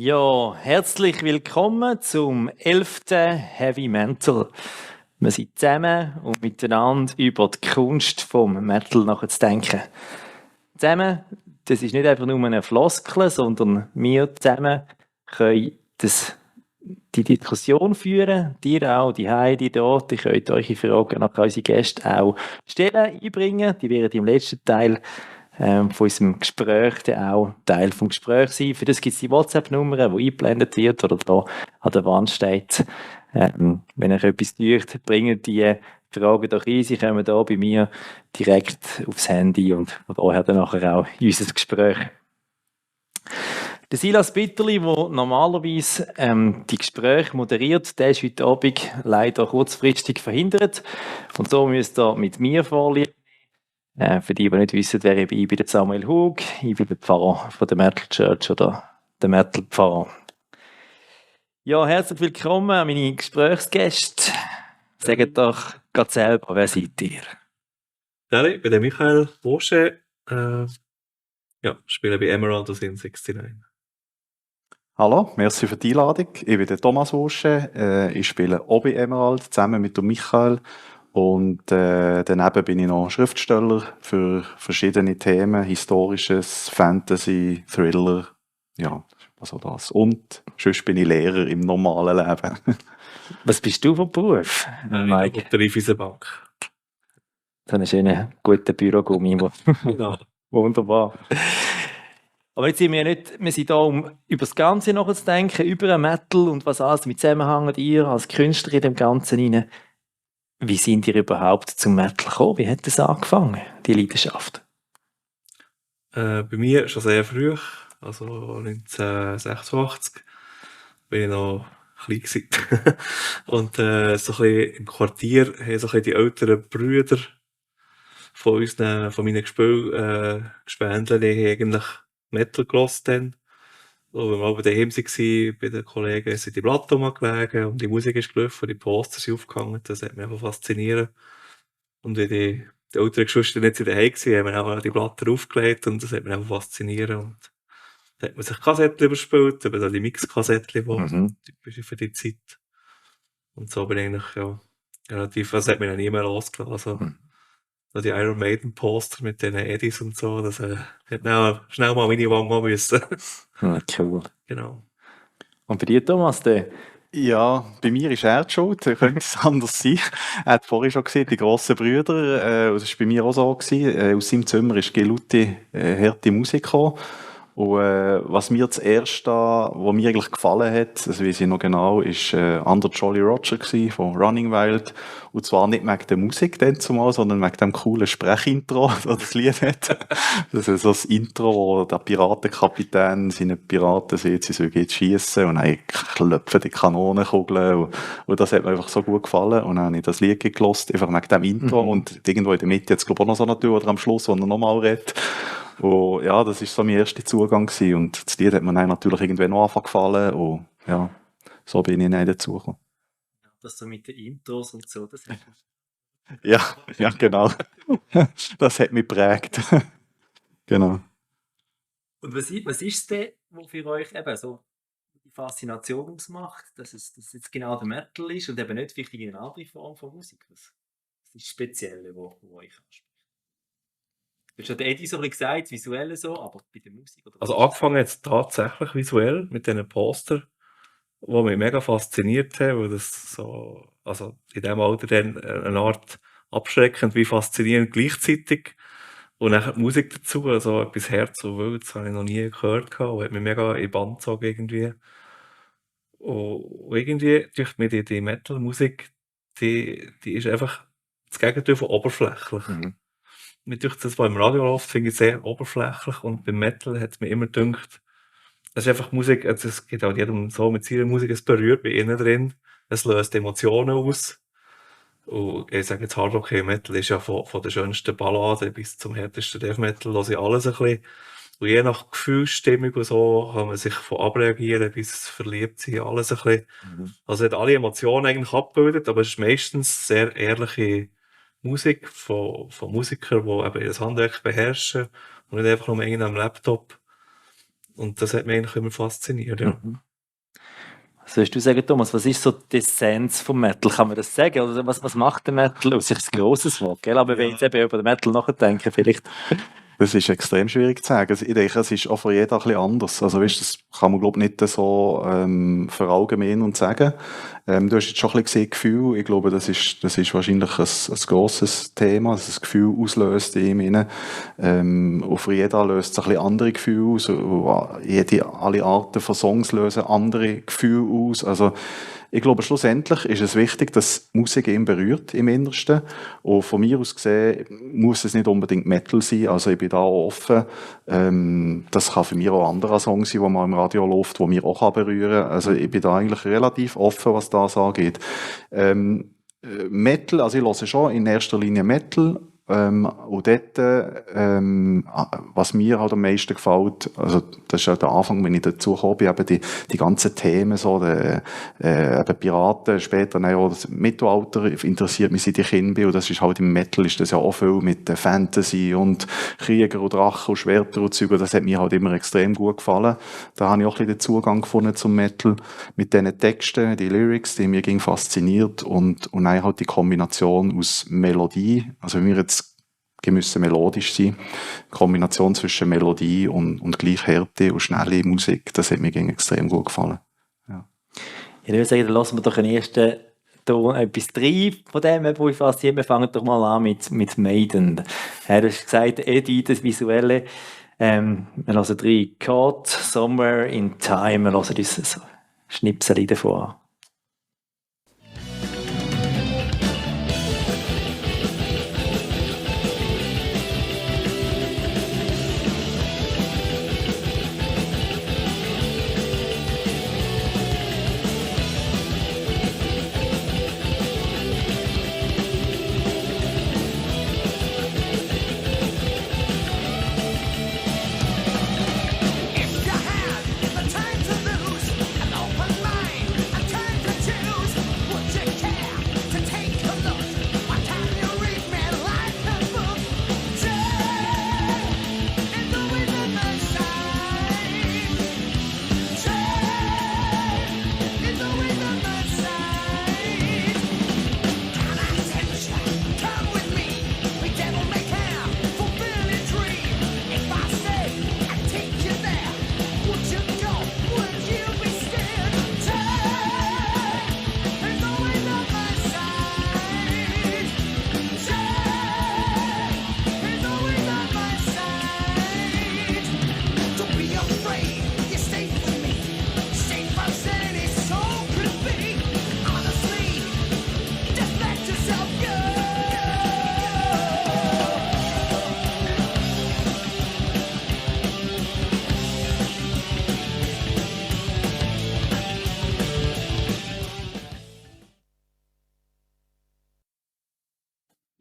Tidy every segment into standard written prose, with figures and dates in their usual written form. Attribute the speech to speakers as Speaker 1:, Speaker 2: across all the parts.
Speaker 1: Ja, herzlich willkommen zum 11. Heavy Mental. Wir sind zusammen und miteinander über die Kunst vom Metal nachzudenken. Zusammen, das ist nicht einfach nur eine Floskel, sondern wir zusammen können die Diskussion führen. Ihr auch, die Heidi dort, ihr könnt eure Fragen nach unseren Gästen auch stellen, einbringen. Die werden im letzten Teil von unserem Gespräch dann auch Teil des Gesprächs sein. Für das gibt es die WhatsApp-Nummer, die eingeblendet wird oder da an der Wand steht. Wenn euch etwas täuscht, bringt die Fragen doch ein. Sie kommen da bei mir direkt aufs Handy und von daher dann nachher auch in unser Gespräch. Der Silas Bitterli, der normalerweise die Gespräche moderiert, der ist heute Abend leider kurzfristig verhindert. Und so müsst ihr mit mir vorliegen. Für die nicht wissen, wer ich bin der Samuel Hug. Ich bin der Pfarrer von der Metal Church oder der Metal Pfarrer. Ja, herzlich willkommen an meine Gesprächsgäste. Sagt doch gerade selber, wer seid ihr?
Speaker 2: Ich bin der Michael Bosche. Spiele bei Emerald aus in 69.
Speaker 3: Hallo, merci für die Einladung. Ich bin der Thomas Wosche. Ich spiele auch bei Emerald zusammen mit dem Michael. Und daneben bin ich noch Schriftsteller für verschiedene Themen, historisches, Fantasy, Thriller, ja, also das. Und sonst bin ich Lehrer im normalen Leben.
Speaker 1: Was bist du von Beruf,
Speaker 2: Mike? Auf der Raiffeisenbank.
Speaker 1: So einen schönen, guten Bürogummi.
Speaker 2: Genau.
Speaker 1: Wunderbar. Aber jetzt sind wir sind da, um über das Ganze nachzudenken, über den Metal und was alles mit zusammenhängt, ihr als Künstler in dem Ganzen hinein. Wie sind ihr überhaupt zum Metal gekommen? Wie hat das angefangen, die Leidenschaft?
Speaker 2: Bei mir schon sehr früh, also 1986, bin ich noch klein gewesen. Und so ein bisschen im Quartier haben so ein bisschen die älteren Brüder von meinen Gespendlen, die haben eigentlich Metal gehört dann. Und wenn wir aber daheim waren, bei den Kollegen, sind die Platten rumgelegen und die Musik ist gelaufen, die Poster sind aufgehangen. Das hat mich einfach fasziniert. Und wenn die älteren Geschwister nicht daheim waren, haben wir auch die Platten aufgelegt und das hat mich einfach fasziniert. Und da hat man sich Kassetten überspielt, eben so die Mix-Kassetten, die typisch für die Zeit. Und so bin ich eigentlich, ja, relativ, das hat mich noch nie mehr losgelassen. Also, die Iron Maiden Poster mit den Eddies und so, das hat dann schnell mal meine Wange haben müssen.
Speaker 1: Cool.
Speaker 2: Genau.
Speaker 1: Und bei dir, Thomas?
Speaker 3: Ja, bei mir ist er die schuld, könnte es anders sein. Er hat vorhin schon gesehen, die grossen Brüder, das war bei mir auch so gewesen. Aus seinem Zimmer ist gelaute, harte Musik gekommen. Und was mir das erste, was mir eigentlich gefallen hat, das weiß ich noch genau, ist Under Jolly Roger gewesen, von Running Wild. Und zwar nicht wegen der Musik dann zumal, sondern wegen dem coolen Sprechintro, das das Lied hat. Das ist so das Intro, wo der Piratenkapitän seinen Piraten sieht, sie sollen jetzt schiessen und dann klopfen die Kanonenkugeln. Und das hat mir einfach so gut gefallen. Und dann habe ich das Lied gelost, einfach wegen dem Intro. Und irgendwo in der Mitte jetzt, glaube ich, auch noch so eine Tür oder am Schluss, wo er nochmal redet. Und ja, das war so mein erster Zugang gewesen. Und das Lied hat mir dann natürlich irgendwann noch angefangen gefallen. Und ja, so bin ich dann dazu gekommen.
Speaker 1: Das so mit den Intros und so, das
Speaker 3: Ja, genau. Das hat mich geprägt. Genau.
Speaker 1: Und was ist es denn, was für euch eben so die Faszination ausmacht, dass es jetzt genau der Metal ist und eben nicht vielleicht eine andere Form von Musik? Was ist das Spezielle, was euch anspricht? Du hast ja Eddie so ein bisschen gesagt, visuell so, aber bei der Musik? Oder
Speaker 2: also angefangen jetzt tatsächlich visuell mit diesen Poster, die mich mega fasziniert haben, weil das so, also in diesem Alter dann eine Art abschreckend wie faszinierend gleichzeitig. Und dann die Musik dazu, also etwas Herz und Wild, das habe ich noch nie gehört und hat mich mega in den Bann gezogen irgendwie. Und irgendwie durch mir die Metal-Musik, die ist einfach das Gegenteil von oberflächlich. Mir durch das, was im Radio läuft, finde ich sehr oberflächlich und beim Metal hat es mir immer gedacht, es ist einfach Musik, also es geht auch jedem so mit seiner Musik, es berührt bei ihnen drin, es löst Emotionen aus. Und ich sage jetzt Hard Rock Metal ist ja von der schönsten Ballade bis zum härtesten Death Metal, höre ich alles ein bisschen. Und je nach Gefühlsstimmung und so kann man sich von abreagieren bis verliebt sein, alles ein bisschen. Also es hat alle Emotionen eigentlich abgebildet, aber es ist meistens sehr ehrliche Musik von Musikern, die eben das Handwerk beherrschen und nicht einfach nur irgendwie am Laptop Und das hat mich eigentlich immer fasziniert, ja.
Speaker 1: Was würdest du sagen, Thomas, was ist so die Essenz vom Metal? Kann man das sagen? Oder was macht der Metal aus? Ist ein grosses Wort, gell? Aber wenn ich jetzt eben über den Metal nachdenke, vielleicht...
Speaker 3: Das ist extrem schwierig zu sagen. Also ich denke, es ist auch für jeden ein bisschen anders. Also weißt, das kann man glaube ich nicht so verallgemeinern und sagen. Du hast jetzt schon ein bisschen gesehen, Gefühl. Ich glaube, das ist wahrscheinlich ein grosses Thema, dass das Gefühl auslöst in ihm hinein. Und für jeden löst es ein bisschen andere Gefühle aus. Alle Arten von Songs lösen andere Gefühle aus. Also ich glaube, schlussendlich ist es wichtig, dass Musik ihn berührt im Innersten. Und von mir aus gesehen muss es nicht unbedingt Metal sein. Also ich bin da auch offen. Das kann für mich auch ein anderer Song sein, der mal im Radio läuft, der mich auch berühren kann. Also ich bin da eigentlich relativ offen, was das angeht. Metal, also ich höre schon in erster Linie Metal. Und dort, was mir halt am meisten gefällt, also das ist ja der Anfang, wenn ich dazu gekommen bin, eben die ganzen Themen, so, eben Piraten, später dann auch das Mittelalter interessiert mich, seit ich Kind bin, und das ist halt im Metal, ist das ja auch viel mit Fantasy und Krieger und Drachen und Schwerter und Zeug, das hat mir halt immer extrem gut gefallen. Da habe ich auch ein bisschen den Zugang gefunden zum Metal, mit diesen Texten, die Lyrics, die mich fasziniert, und dann halt die Kombination aus Melodie, also wenn wir jetzt müssen melodisch sein. Die Kombination zwischen Melodie und gleich Härte und schnelle Musik, das hat mir extrem gut gefallen. Ja.
Speaker 1: Ich würde sagen, dann lassen wir doch einen ersten Ton, etwas rein von dem, wo ich fasziniert. Wir fangen doch mal an mit Maiden. Du hast gesagt, Eddie, das Visuelle. Wir hören rein Caught Somewhere in Time. Wir hören dieses Schnipsel davon an.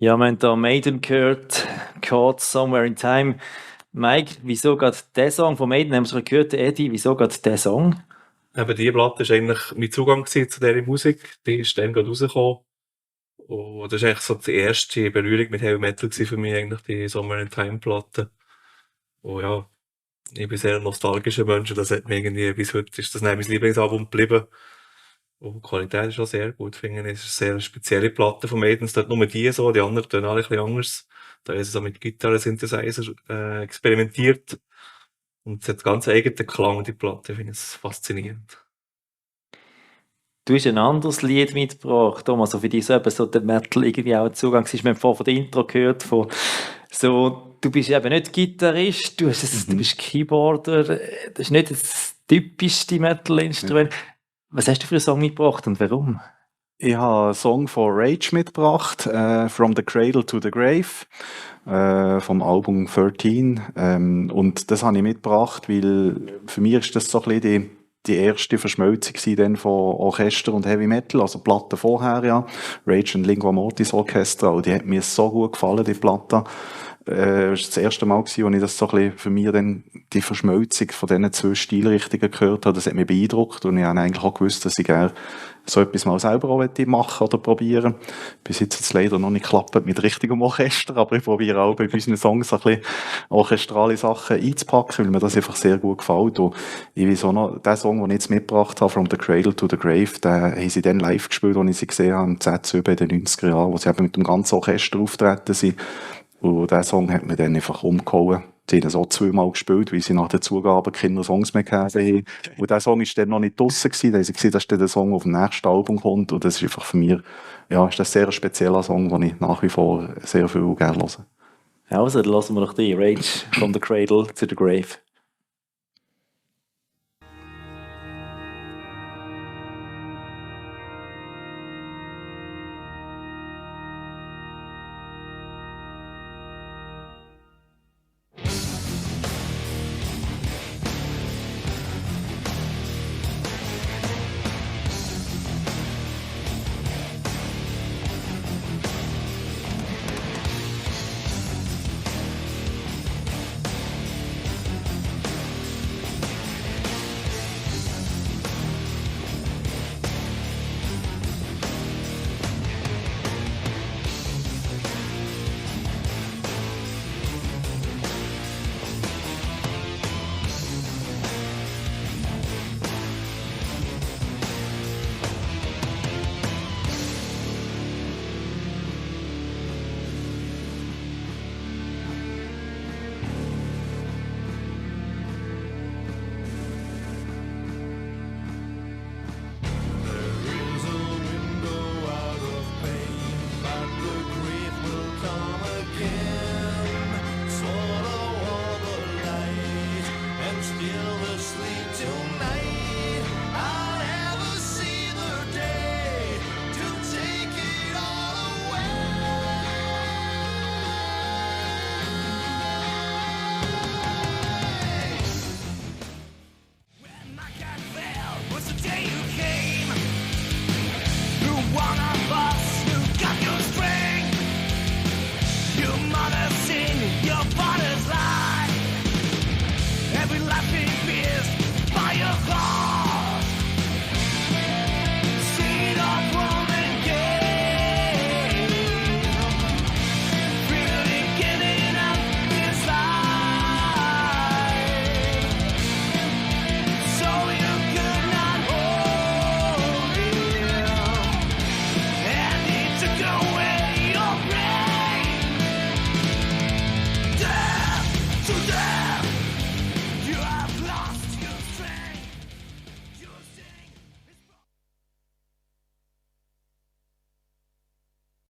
Speaker 1: Ja, wir haben da Maiden gehört, Caught Somewhere in Time. Mike, wieso geht der Song von Maiden, haben wir schon gehört, Eddie, wieso geht der Song?
Speaker 2: Eben, diese Platte war eigentlich mein Zugang zu dieser Musik. Die ist dann gerade rausgekommen. Und das war eigentlich so die erste Berührung mit Heavy Metal für mich, eigentlich die Somewhere in Time Platte. Und ja, ich bin sehr ein nostalgischer Mensch, und das hat mir irgendwie, bis heute ist das mein Lieblingsalbum geblieben. Und die Qualität ist auch sehr gut, finde ich. Es ist eine sehr spezielle Platte von Maiden. Es tut nur die so, die anderen tun alle ein bisschen anders. Da ist es auch mit Gitarre-Synthesizer experimentiert. Und es hat ganz eigenen Klang, die Platte. Ich finde es faszinierend.
Speaker 1: Du hast ein anderes Lied mitgebracht, Thomas, so für dich so eben so der Metal irgendwie auch ein Zugang. Wir haben vorhin von der Intro gehört, von so, du bist eben nicht Gitarrist, du bist Keyboarder, das ist nicht das typischste Metal-Instrument. Was hast du für einen Song mitgebracht und warum?
Speaker 3: Ich habe einen Song von Rage mitgebracht, From the Cradle to the Grave, vom Album 13. Und das habe ich mitgebracht, weil für mich ist das so ein bisschen die erste Verschmelzung dann von Orchester und Heavy Metal, also Platten vorher, ja. Rage und Lingua Mortis Orchestra, und die hat mir so gut gefallen, die Platte. Das war das erste Mal, als ich das so ein bisschen für mich dann die Verschmelzung von diesen zwei Stilrichtungen gehört habe. Das hat mich beeindruckt und ich habe eigentlich auch gewusst, dass ich gerne so etwas mal selber auch machen oder probieren. Bis jetzt hat es leider noch nicht geklappt mit richtigem Orchester, aber ich probiere auch bei unseren Songs ein bisschen orchestrale Sachen einzupacken, weil mir das einfach sehr gut gefällt. Und ich weiß auch noch, den Song, den ich jetzt mitgebracht habe, From the Cradle to the Grave, den haben sie dann live gespielt, als ich sie gesehen habe, im ZSÖ in den 90er Jahren, wo sie eben mit dem ganzen Orchester auftreten sind. Und dieser Song hat mich dann einfach umgehauen. Sie haben so zweimal gespielt, weil sie nach der Zugabe keine Songs mehr gegeben haben. Und dieser Song war dann noch nicht draussen gewesen. Da haben sie gesehen, dass der Song auf dem nächsten Album kommt. Und das ist einfach für mich, ja, ist das sehr ein spezieller Song, den ich nach wie vor sehr viel gerne höre.
Speaker 1: Also, dann lassen wir doch die Rage from the Cradle to the Grave.